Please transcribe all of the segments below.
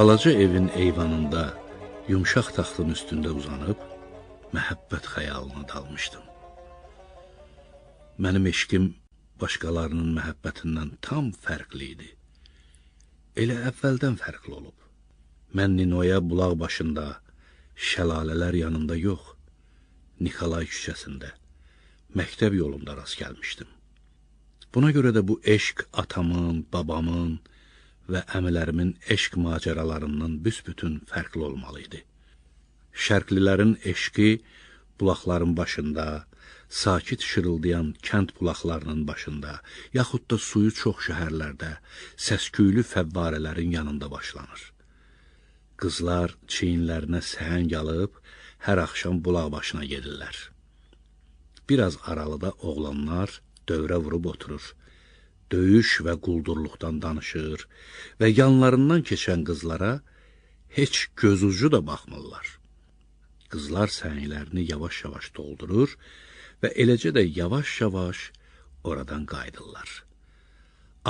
Balaca evin eyvanında yumşaq taxtın üstündə uzanıb məhəbbət xəyalına dalmışdım. Mənim eşqim başqalarının məhəbbətindən tam fərqli idi. Elə əvvəldən fərqli olub. Mən Ninoya bulaq başında, şəlalələr yanında yox, Nikolay küçəsində, məktəb yolunda rast gəlmişdim. Buna görə də bu eşq atamın, babamın və əmilərimin eşq macəralarından büsbütün fərqli olmalı idi. Şərqlilərin eşqi bulaqların başında, sakit şırıldayan kənd bulaqlarının başında, yaxud da suyu çox şəhərlərdə, səsküylü fəvvarələrin yanında başlanır. Qızlar çiyinlərinə səhəng alıb, hər axşam bulaq başına gedirlər. Biraz aralıda oğlanlar dövrə vurub oturur, döyüş və quldurluqdan danışır və yanlarından keçən qızlara heç gözucu da baxmırlar. Qızlar səhənglərini yavaş-yavaş doldurur və eləcə də yavaş-yavaş oradan qayıdırlar.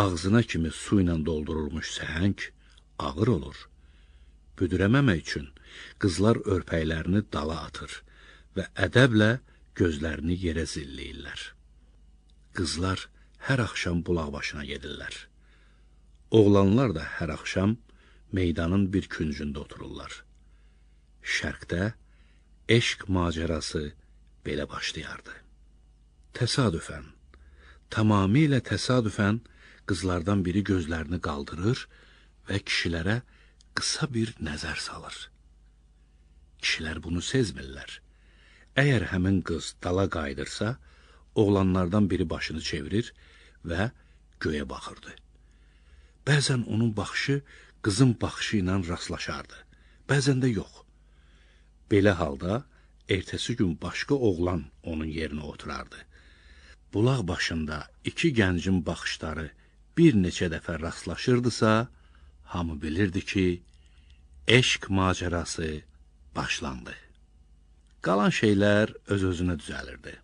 Ağzına kimi su ilə doldurulmuş səhəng ağır olur. Büdürəməmək üçün qızlar örpəklərini dala atır və ədəblə gözlərini yerə zilləyirlər. Qızlar hər axşam bulaq başına gedirlər. Oğlanlar da hər axşam meydanın bir küncündə otururlar. Şərqdə eşq macərası belə başlayardı. Təsadüfən, tamamilə təsadüfən qızlardan biri gözlərini qaldırır və kişilərə qısa bir nəzər salır. Kişilər bunu sezmirlər. Əgər həmin qız dala qayıdırsa, oğlanlardan biri başını çevirir və göyə baxırdı. Bəzən onun baxışı qızın baxışı ilə rastlaşardı, bəzən də yox. Belə halda ertəsi gün başqa oğlan onun yerinə oturardı. Bulaq başında iki gəncin baxışları bir neçə dəfə rastlaşırdısa, hamı bilirdi ki, eşq macərası başlandı. Qalan şeylər öz-özünə düzəlirdi.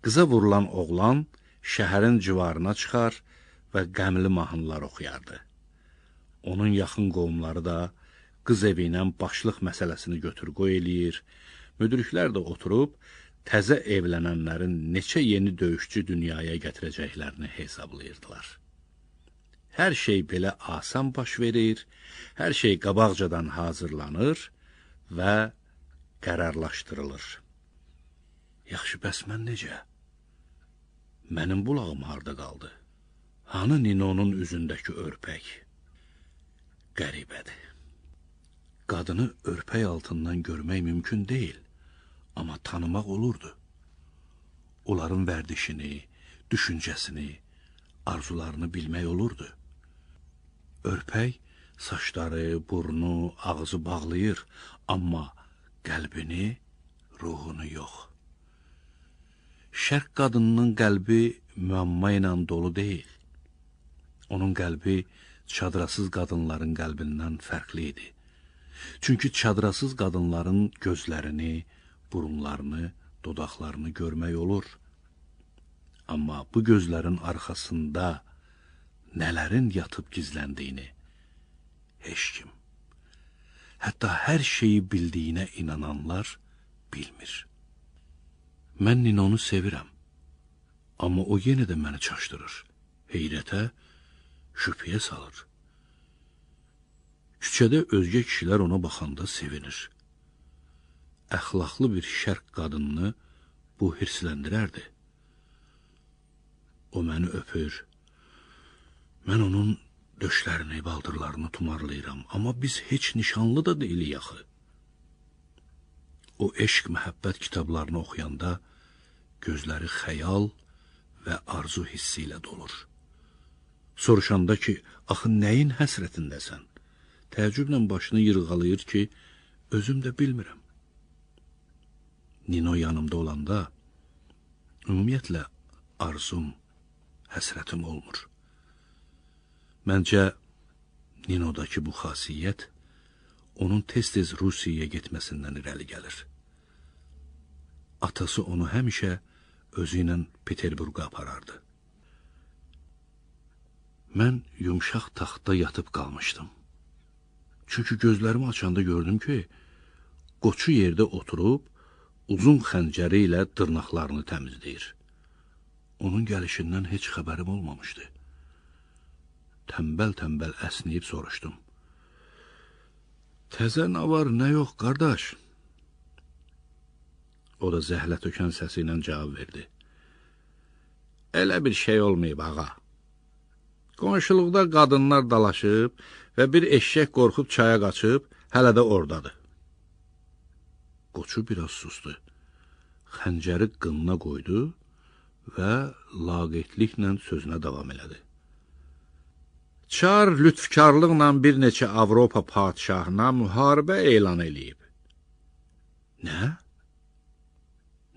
Qıza vurulan oğlan şəhərin civarına çıxar və qəmli mahnılar oxuyardı. Onun yaxın qohumları da qız evi ilə başlıq məsələsini götür-qoy eləyir, müdriklər də oturub təzə evlənənlərin neçə yeni döyüşçü dünyaya gətirəcəklərini hesablayırdılar. Hər şey belə asan baş verir, hər şey qabaqcadan hazırlanır və qərarlaşdırılır. Yaxşı, bəs mən necə? Mənim bulağım harda qaldı? Hanı Ninonun üzündəki örpək? Qəribədir. Qadını örpək altından görmək mümkün deyil, amma tanımaq olurdu. Onların vərdişini, düşüncəsini, arzularını bilmək olurdu. Örpək saçları, burnu, ağzı bağlayır, amma qəlbini, ruhunu yox. Şərq qadınının qəlbi müəmma ilə dolu deyil. Onun qəlbi çadrasız qadınların qəlbindən fərqli idi. Çünki çadrasız qadınların gözlərini, burunlarını, dodaqlarını görmək olur. Amma bu gözlərin arxasında nələrin yatıb gizləndiyini heç kim, hətta hər şeyi bildiyinə inananlar bilmir. Mən Ninonu sevirəm, amma o yenə də məni çaşdırır, heyrətə, şübhəyə salır. Küçədə özgə kişilər ona baxanda sevinir. Əxlaqlı bir şərq qadınını bu hirsləndirərdi. O məni öpür. Mən onun döşlərini, baldırlarını tumarlayıram, amma biz heç nişanlı da deyilik axı. O eşq məhəbbət kitablarını oxuyanda gözləri xəyal və arzu hissi ilə dolur. Soruşanda ki, axı nəyin həsrətindəsən? Təəccüblə başını yırğalayır ki, özüm də bilmirəm. Nino yanımda olanda ümumiyyətlə arzum, həsrətim olmur. Məncə Ninodakı bu xasiyyət onun tez-tez Rusiyaya getməsindən irəli gəlir. Atası onu həmişə özü ilə Peterburqa aparardı. Mən yumşaq taxtda yatıb qalmışdım. Çünki gözlərimi açanda gördüm ki, Qoçu yerdə oturub, uzun xəncəri ilə dırnaqlarını təmizləyir. Onun gəlişindən heç xəbərim olmamışdı. Tənbəl-tənbəl əsnəyib soruşdum. Təzə nə var, nə yox, qardaş? O da zəhlə tökən səsi ilə cavab verdi. Elə bir şey olmayıb, ağa. Qonşuluqda qadınlar dalaşıb və bir eşşək qorxub çaya qaçıb, hələ də oradadır. Qoçu biraz sustu. Xəncəri qınına qoydu və laqeydliklə sözünə davam elədi. Çar lütfkarlıqla bir neçə Avropa padşahına müharibə elan eləyib. Nə?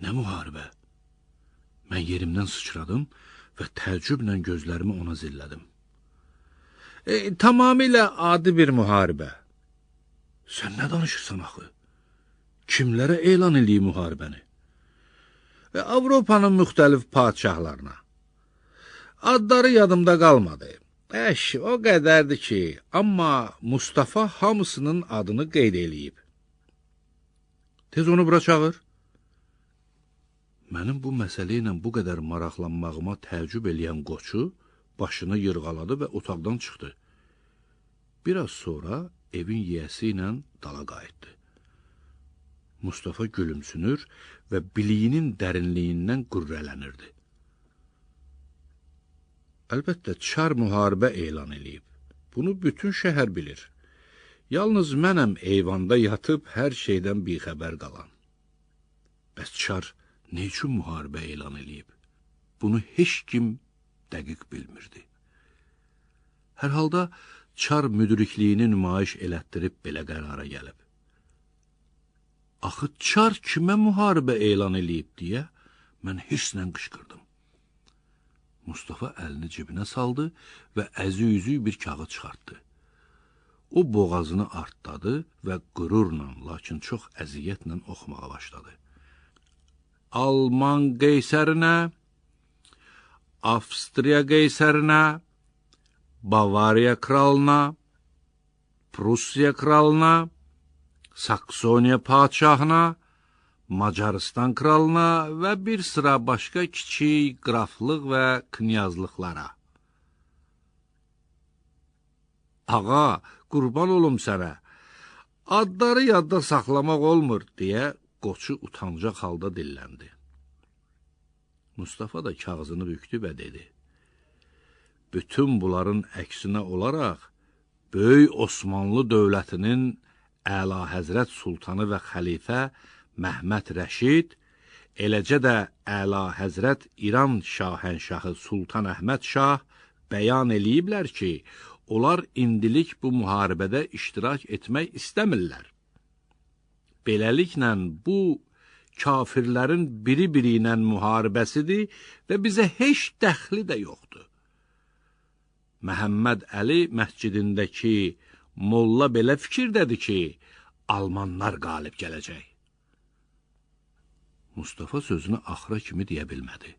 Nə müharibə? Mən yerimdən sıçradım və təəccüblə gözlərimi ona zillədim. Tamamilə adi bir müharibə. Sən nə danışırsan axı? Kimlərə elan eləyib müharibəni? Avropanın müxtəlif padşahlarına. Adları yadımda qalmadı. Əş, o qədərdir ki, amma Mustafa hamısının adını qeyd eləyib. Tez onu bura çağır. Mənim bu məsələ ilə bu qədər maraqlanmağıma təəccüb eləyən Qoçu başını yırğaladı və otaqdan çıxdı. Biraz sonra evin yiyəsi ilə dala qayıtdı. Mustafa gülümsünür və biliyinin dərinliyindən qürrələnirdi. Əlbəttə, Çar müharibə elan eləyib. Bunu bütün şəhər bilir. Yalnız mənəm eyvanda yatıb hər şeydən bixəbər qalan. Bəs Çar nə üçün müharibə elan eləyib? Bunu heç kim dəqiq bilmirdi. Hər halda Çar müdrikliyini nümayiş elətdirib belə qərara gəlib. Axı Çar kimə müharibə elan eləyib deyə mən hirslə qışqırdım. Mustafa əlini cibinə saldı və əzi-üzü bir kağız çıxartdı. O boğazını artdadı və qürurla, lakin çox əziyyətlə oxumağa başladı. Alman qeysərinə, Avstriya qeysərinə, Bavariya kralına, Prussiya kralına, Saksoniya padşahına, Macaristan kralına və bir sıra başqa kiçik qraflıq və knyazlıqlara. Ağa, qurban olum sənə, adları yadda saxlamaq olmur, deyə Qoçu utancaq halda dilləndi. Mustafa da kağızını bükdü və dedi, bütün bunların əksinə olaraq, Böyük Osmanlı dövlətinin Əla Həzrət Sultanı və Xəlifə Məhməd Rəşid, eləcə də Əla Həzrət İran Şahənşahı Sultan Əhməd Şah bəyan eləyiblər ki, onlar indilik bu müharibədə iştirak etmək istəmirlər. Beləliklə, bu kafirlərin biri-biri ilə müharibəsidir və bizə heç dəxli də yoxdur. Məhəmməd Əli məscidindəki molla belə fikirdədir ki, Almanlar qalib gələcək. Mustafa sözünü axıra kimi deyə bilmədi.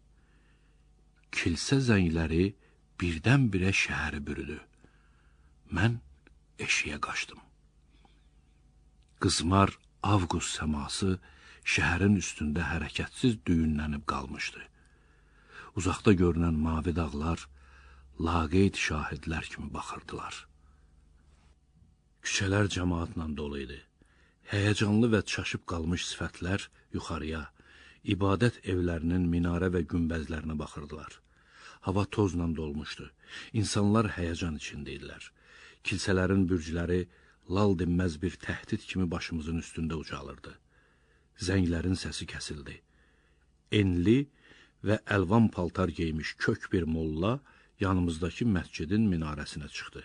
Kilsə zəngləri birdən-birə şəhəri bürüdü. Mən eşiyə qaçdım. Qızmar avqust səması şəhərin üstündə hərəkətsiz düyünlənib qalmışdı. Uzaqda görünən mavi dağlar laqeyd şahidlər kimi baxırdılar. Küçələr cəmaatla dolu idi. Həyəcanlı və çaşıb qalmış sifətlər yuxarıya, ibadət evlərinin minarə və günbəzlərinə baxırdılar. Hava tozla dolmuşdu. İnsanlar həyəcan içində idilər. Kilsələrin bürcləri lal dinməz bir təhdid kimi başımızın üstündə ucalırdı. Zənglərin səsi kəsildi. Enli və əlvan paltar geymiş kök bir molla yanımızdakı məscidin minarəsinə çıxdı.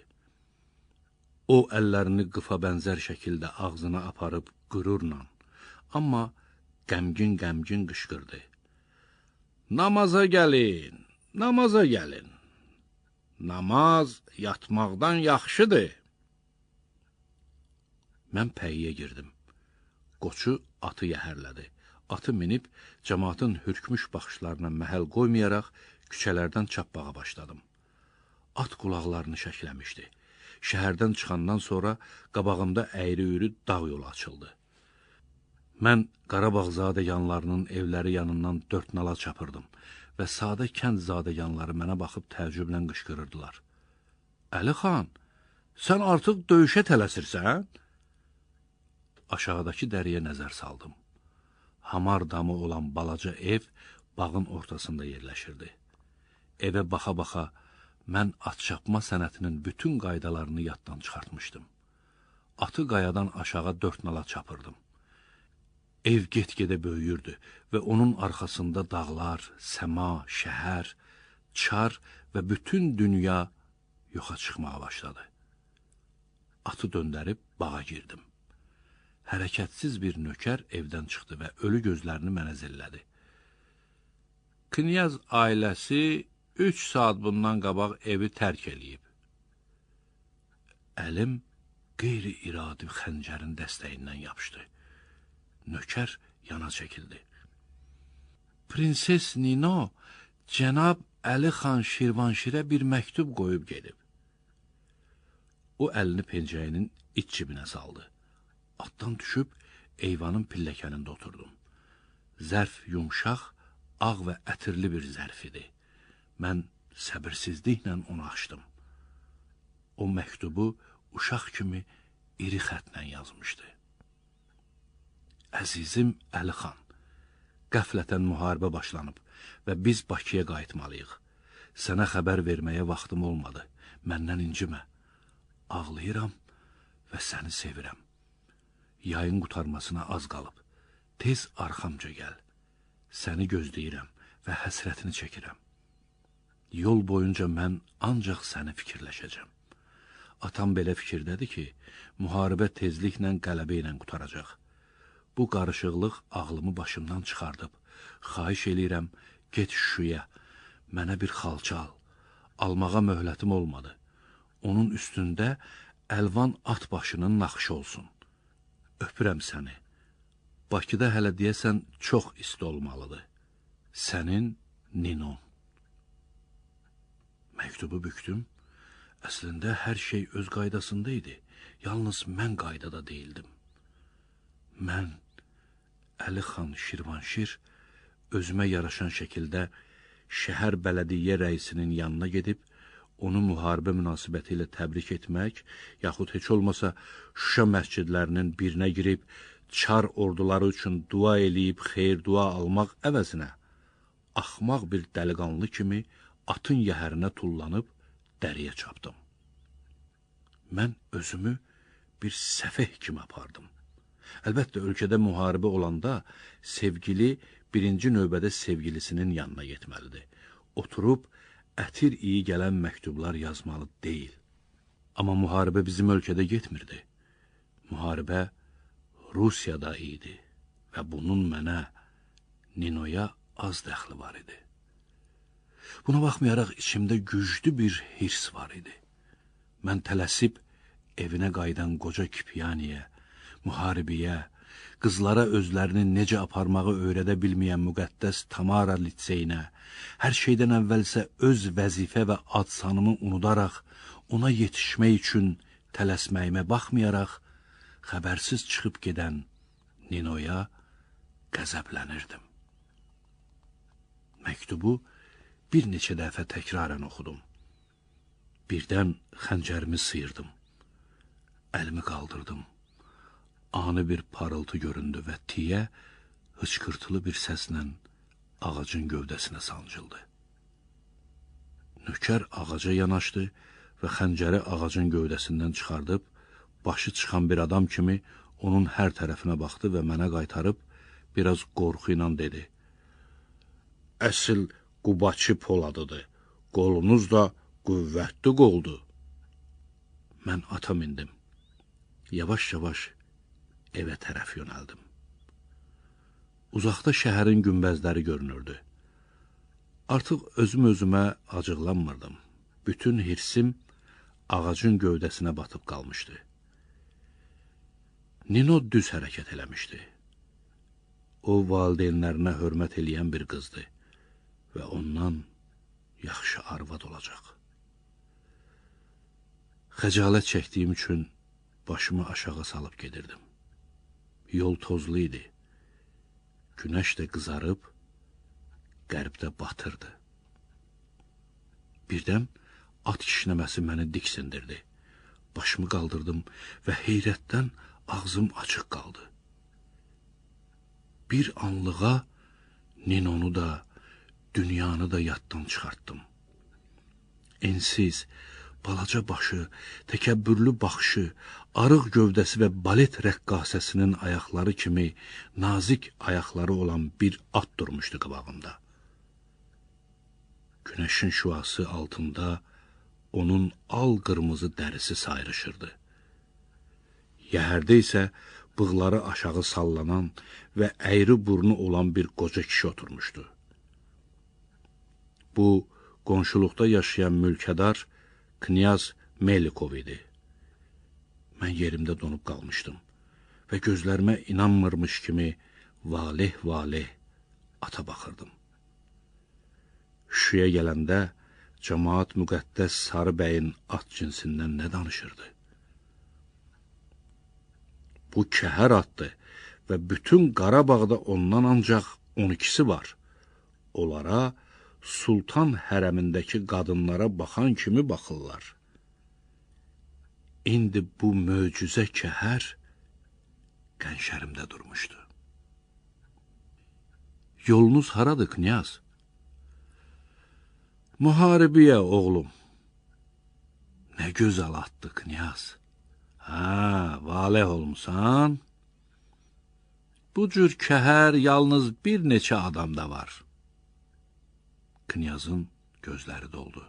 O, əllərini qıfa bənzər şəkildə ağzına aparıb qürurla, amma qəmgin-qəmgin qışqırdı. Namaza gəlin, namaza gəlin. Namaz yatmaqdan yaxşıdır. Mən pəyiyə girdim. Qoçu atı yəhərlədi. Atı minib, cəmaatın hürkmüş baxışlarına məhəl qoymayaraq küçələrdən çapmağa başladım. At qulaqlarını şəkləmişdi. Şəhərdən çıxandan sonra qabağımda əyri-üyrü dağ yolu açıldı. Mən Qarabağ zadəganlarının evləri yanından dörd nala çapırdım və sadə kənd zadəganları mənə baxıb təəccüblə qışqırırdılar. Əli xan, sən artıq döyüşə tələsirsən? Aşağıdakı dəriyə nəzər saldım. Hamar damı olan balaca ev bağın ortasında yerləşirdi. Evə baxa-baxa mən at çapma sənətinin bütün qaydalarını yaddan çıxartmışdım. Atı qayadan aşağı dörd nala çapırdım. Ev get-gedə böyüyürdü və onun arxasında dağlar, səma, şəhər, çar və bütün dünya yoxa çıxmağa başladı. Atı döndərib bağa girdim. Hərəkətsiz bir nökər evdən çıxdı və ölü gözlərini mənə zillədi. Knyaz ailəsi 3 saat bundan qabaq evi tərk eləyib. Əlim qeyri-iradi xəncərin dəstəyindən yapışdı. Nökər yana çəkildi. Prinses Nino cənab Əli xan Şirvanşirə bir məktub qoyub gedib. O əlini pencəyinin iç cibinə saldı. Atdan düşüb eyvanın pilləkənində oturdum. Zərf yumşaq, ağ və ətirli bir zərf idi. Mən səbirsizliklə onu açdım. O məktubu uşaq kimi iri xətlə yazmışdı. Əzizim Əli xan, qəflətən müharibə başlanıb və biz Bakıya qayıtmalıyıq. Sənə xəbər verməyə vaxtım olmadı. Məndən incimə. Ağlayıram və səni sevirəm. Yayın qurtarmasına az qalıb. Tez arxamca gəl. Səni gözləyirəm və həsrətini çəkirəm. Yol boyunca mən ancaq səni fikirləşəcəm. Atam belə fikirdədir ki, müharibə tezliklə qələbə ilə qurtaracaq. Bu qarışıqlıq ağlımı başımdan çıxardıb. Xahiş eləyirəm, get Şuşaya, mənə bir xalça al. Almağa möhlətim olmadı. Onun üstündə əlvan at başının naxışı olsun. Öpürəm səni. Bakıda hələ deyəsən çox isti olmalıdır. Sənin Ninon. Məktubu bükdüm. Əslində hər şey öz qaydasında idi. Yalnız mən qaydada deyildim. Mən, Əli xan Şirvanşir, özümə yaraşan şəkildə şəhər bələdiyyə rəisinin yanına gedib, onu müharibə münasibəti ilə təbrik etmək, yaxud heç olmasa Şuşa məscidlərinin birinə girib, çar orduları üçün dua eləyib xeyir dua almaq əvəzinə, axmaq bir dəliqanlı kimi atın yəhərinə tullanıb dəriyə çapdım. Mən özümü bir səfeh kimi apardım. Əlbəttə, ölkədə müharibə olanda sevgili birinci növbədə sevgilisinin yanına getməlidir. Oturub ətir iyi gələn məktublar yazmalı deyil. Amma müharibə bizim ölkədə getmirdi. Müharibə Rusiyada idi və bunun mənə, Ninoya az dəxli var idi. Buna baxmayaraq içimdə güclü bir hirs var idi. Mən tələsib evinə qayıdan qoca Kipyaniyə, müharibəyə, qızlara özlərini necə aparmağı öyrədə bilməyən müqəddəs Tamara litseyinə, hər şeydən əvvəlsə öz vəzifə və ad-sanımı unudaraq ona yetişmək üçün tələsməyimə baxmayaraq, xəbərsiz çıxıb gedən Ninoya qəzəblənirdim. Məktubu bir neçə dəfə təkrarən oxudum. Birdən xəncərimi sıyırdım. Əlimi qaldırdım. Ani bir parıltı göründü və tiyə hıçqırtılı bir səslə ağacın gövdəsinə sancıldı. Nökər ağaca yanaşdı və xəncəri ağacın gövdəsindən çıxardıb, başı çıxan bir adam kimi onun hər tərəfinə baxdı və mənə qaytarıb biraz qorxu ilə dedi: Əsl Qubaçı Poladıdır, qolunuz da qüvvətli qoldur. Mən ata mindim. Yavaş-yavaş evə tərəf yönəldim. Uzaqda şəhərin günbəzləri görünürdü. Artıq özüm özümə acıqlanmırdım. Bütün hirsim ağacın gövdəsinə batıb qalmışdı. Nino düz hərəkət eləmişdi. O, valideynlərinə hörmət eləyən bir qızdı və ondan yaxşı arvad olacaq. Xəcalət çəkdiyim üçün başımı aşağı salıb gedirdim. Yol tozlu idi. Günəş də qızarıb, qərbdə batırdı. Birdən at kişnəməsi məni diksindirdi. Başımı qaldırdım və heyrətdən ağzım açıq qaldı. Bir anlığa Ninonu da, dünyanı da yaddan çıxartdım. Ensiz, balaca başı, təkəbbürlü baxışı, arıq gövdəsi və balet rəqqasəsinin ayaqları kimi nazik ayaqları olan bir at durmuşdu qabağımda. Günəşin şüası altında onun al-qırmızı dərisi sayrışırdı. Yəhərdə isə bığları aşağı sallanan və əyri burnu olan bir qoca kişi oturmuşdu. Bu, qonşuluqda yaşayan mülkədar Knyaz Melikov idi. Mən yerimdə donub qalmışdım və gözlərimə inanmırmış kimi valeh-valeh ata baxırdım. Şuşaya gələndə camaat müqəddəs Sarı bəyin at cinsindən nə danışırdı? Bu kəhər atdı və bütün Qarabağda ondan ancaq 12-si var. Onlara sultan hərəmindəki qadınlara baxan kimi baxırlar. İndi bu möcüzə kəhər qənşərimdə durmuşdu. Yolunuz haradır, knyaz? Müharibəyə, oğlum. Nə gözəl atdı, knyaz. Hə, valeh olmusan. Bu cür kəhər yalnız bir neçə adamda var. Knyazın gözləri doldu.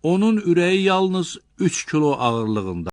Onun ürəyi yalnız 3 kilo ağırlığındadır.